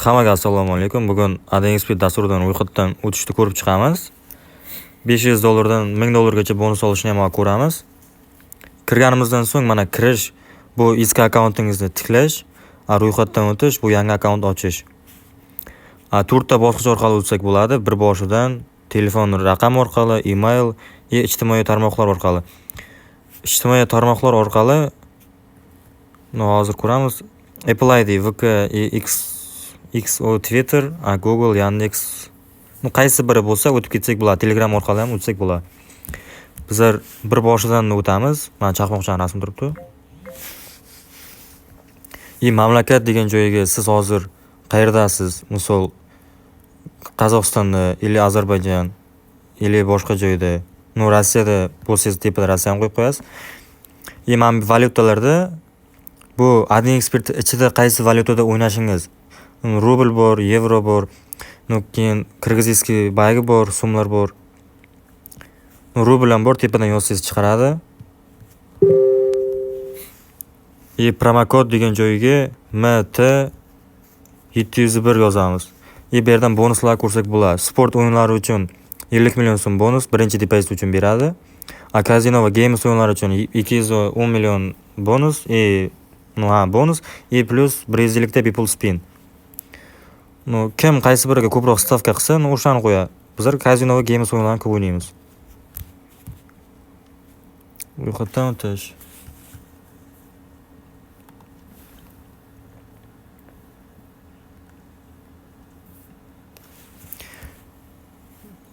Hammaga assalomu alaykum. Bugun AdExpert dasturidan ro'yxatdan o'tishni ko'rib chiqamiz. 500 dollardan 1000 dollargacha bonus olishni ham ko'ramiz. Kirganimizdan so'ng mana kirish bu eski akkauntingizni tiklash, ro'yxatdan o'tish bu yangi akkaunt ochish. To'rtta bosqich orqali o'tsak bo'ladi. Bir boshidan telefon raqam orqali, email va ijtimoiy tarmoqlar orqali. Ijtimoiy tarmoqlar orqali hozir ko'ramiz. Apple ID, VK, X, XO, Twitter, Google, Yandex. Qaysi biri bo'lsa o'tib ketsak bo'ladi. Telegram orqali ham o'tsak bo'ladi. Bizlar bir boshidan o'tamiz. Mana chaqmoqchani rasmi turibdi. Mamlakat degan joyiga siz hozir qayerdasiz? Misol Qozog'istonda или Ozarbayjon или boshqa joyda. Rossiyada bo'lsangiz tepada Rossiyani qo'yib qo'yasiz. Mana bu valyutalarda bu AdExpert ichida qaysi valyutada o'ynashingiz. Rubl bor, yevro bor, keyin kirgizskiy bagi bor, so'mlar bor. Rubl ham bor, tepadan yozsangiz chiqaradi. Promokod degan joyiga MT 701 yozamiz. Bu yerdan bonuslar ko'rsak bo'ladi. Sport o'yinlari uchun 50 million so'm bonus birinchi depozit uchun beradi. Kazino va games o'yinlari uchun 210 million bonus bonus plus 150 ta bepul spin. Kim qaysi biriga ko'proq stavka qilsa, o'shani qo'yadi. Bizlar kazino va games o'yinlarini ko'p o'ynaymiz. Ro'yxatdan o'tish.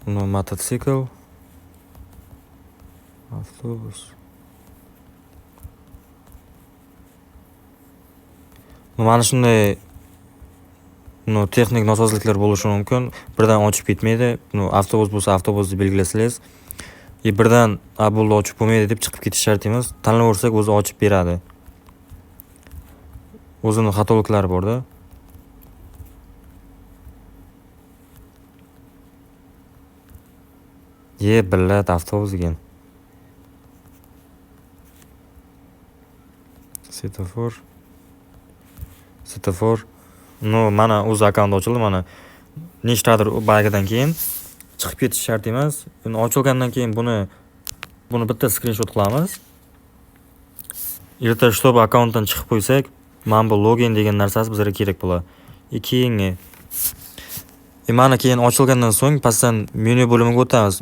Mototsikl, avtobus. Mana shunday texnik nosozliklar bo'lishi mumkin. Birdan ochib ketmaydi. Avtobus bo'lsa avtobusni belgilasangiz, birdan bo'ldi ochib bo'lmaydi deb chiqib ketish shart emas. Tanlaversak o'zi ochib beradi. O'zini xatoliklari bor-da. Billat avtobus ekan. Svetofor. Svetofor. Mana o'zi akkaunt ochildi, mana nechtadir bagidan keyin chiqib ketish shart emas. Endi ochilgandan keyin buni bitta skrinshot qilamiz. Erta shtob akkauntdan chiqib qo'ysak, mana bu login degan narsasi bizga kerak bo'ladi. Keyingi mana keyin ochilgandan so'ng pastdan menyu bo'limiga o'tamiz.